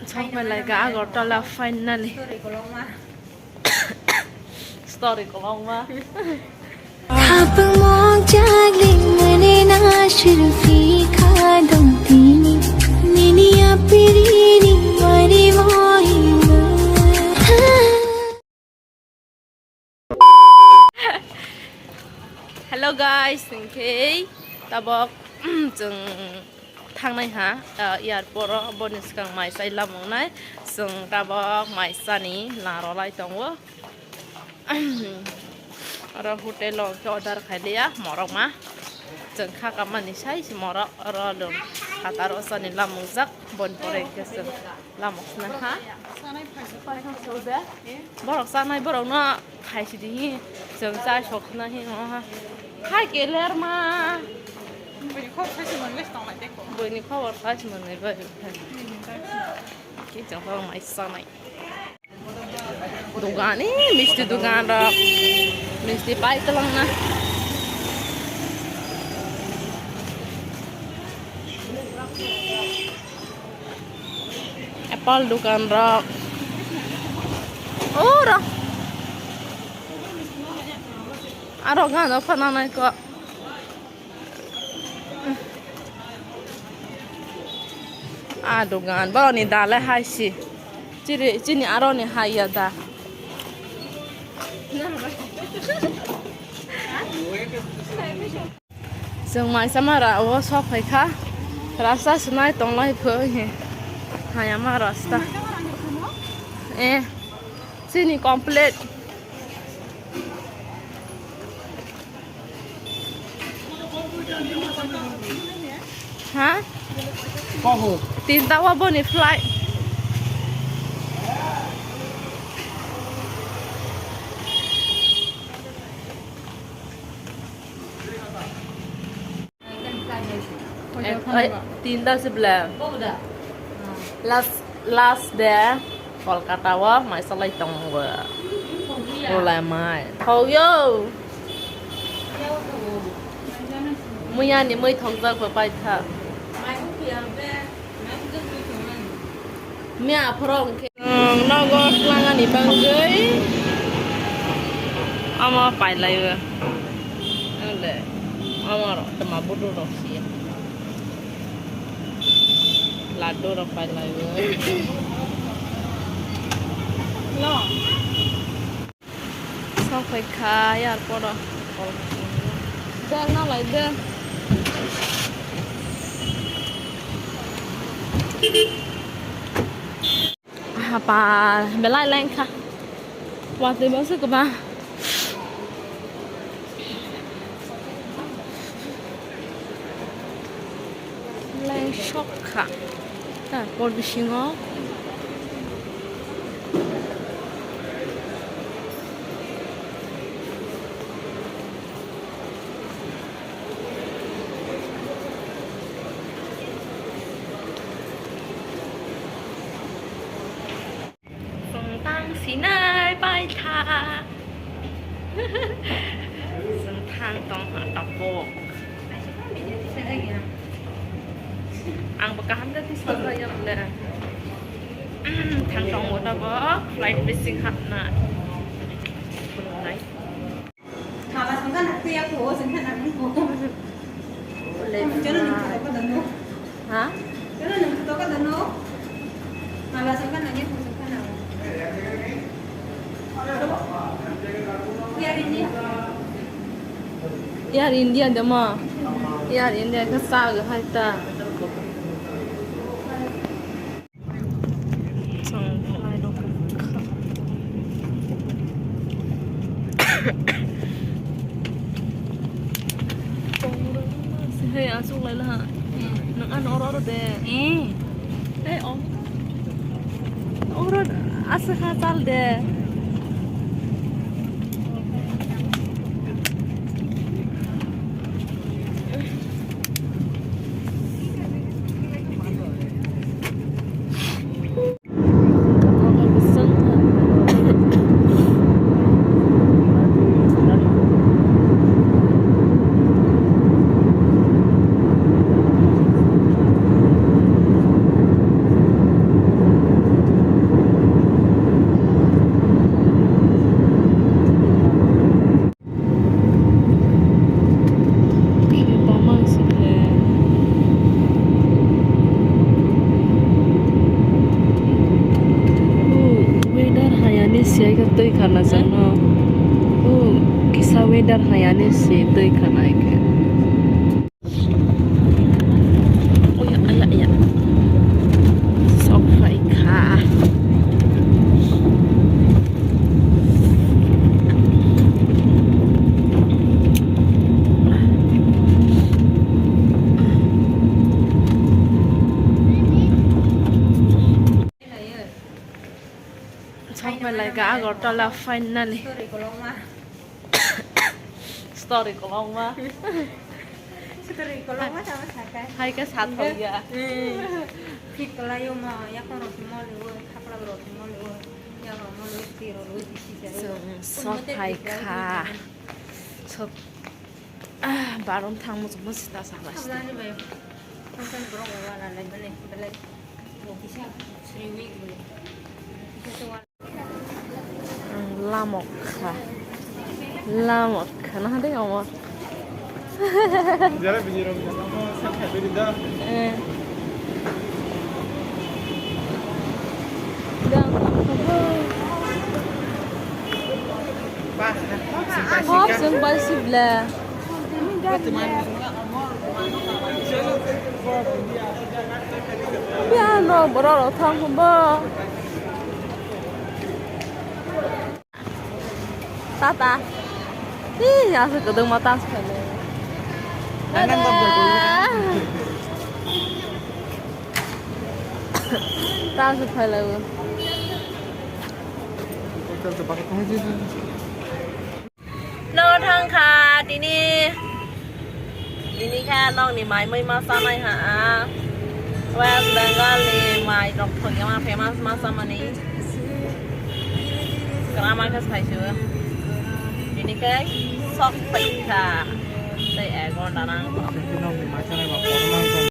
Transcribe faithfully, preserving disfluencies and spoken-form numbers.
Sokphailai ka Agartala finally. Story kolokma. Khapang mok jagling mane na shurfi kha dong tini. Nini apiri ni mari mori ma. Hello guys, hwnkhe tabok chwng thangnai ha, ah, airport o, boni swkang mai chai lamuknai. Chwng tabok mai chani narwlai tongo. Oro hotel o khe order khailiya morok ma. Chwng kha kamani sai se morok oro lwng phataro chani lamukjak, boni pore hwnkhe chwng lamuk sna ha. Borok chanai borok no khai sidi hi, chwng chai sok sna hi mo ha. Khai keler ma. Buini khobor khai se manwi bai. Ki chong mai chanai. Dugan, eh, misti dugan rok. Misti pai tolong na. Apple dukan rok. Oh, rok. Aro gana phananai ko. Ah, dugan, borok ni da le hai si. Chiri, chini aro ni hai ya da. Chwng mai sama ra o sok phai kha. Rasta sunai tonglai pho he. Hayama rasta. Eh, chini complete. Ha? Tinta wa boni flight. Ek, oi, tinta se bela. Last, last de Kolkata o mai salai tongo. Ulai mai. Thok yo. Muya ni mui thok jak bo pai tha. Miya aphoro hwnkhe, um, nogo twlangani bagwi omo pailaiwi. Ang le omo rok twma budu rok siya. Laddu rok pailaiwi. Sok phai kha airport o. Bag na lai de. Hapa belai lai kha. Watwi bo se kwbang. Lai sok kha. Tarpor bisingo. Chwng tang sinai pai tha. Chwng thang tong ha tabuk. Ang bo kaham khe tisajak ya bole. Thang tong bo tabuk flight missing hapna. Khulumnai. Mala songkha nak tuya ko, songkha nak ni ko. Jono ni ko ko dano. Ha? Jono ni ko ko dano. Mala songkha nak ni ko songkha nak. Air India. Air India de ma. Air India ka sa ga hai ta. Chwng khlai rok kha. Hey, aswk lai laha. Nwng ano oro oro de. Eh. Hey, om. Oro aswk ha chal de. Kana jano. Oh, kisa weather hai ani se twi khana ikhe. Oh ya, ya, ya. Sok phai kha. Sok phai lai kha Agartala finally. Story kolokma. Story kolokma. Story kolokma tamo sakai. Hai khe sa thok ya. Hmm. Fit kalaio ma, yakon rok mol wo, khapla rok mol wo, yakon mol wo, tiro wo, disi jai. So, sok phai kha. Sok, ah, barom thang mo mo sita sa. Khapla ni bai. Khapla ni borok wala lai bale, bale. Bo kisa sri week bale. Kisa to wala. Ang lamok kha. Lamok kha. Nah, deh, omo. Jara bini rok jana mo sa kha bini da. Eh. Ba, ba, ba. Hop, sing pai si bla. Piano borok rok thang hwnba. Tata. Ih, aswk kwdwngma ta swkhainai. Tata. Ta swk phailaio. Nogo thang kha tini. Tini khe nokni mai mui ma chanai ha ang. West Bengal ni mai rok thok ya ma famous ma chamani. Kwrama khe sai su. Tini khe sok pai kha. Tei ek ghonta nang.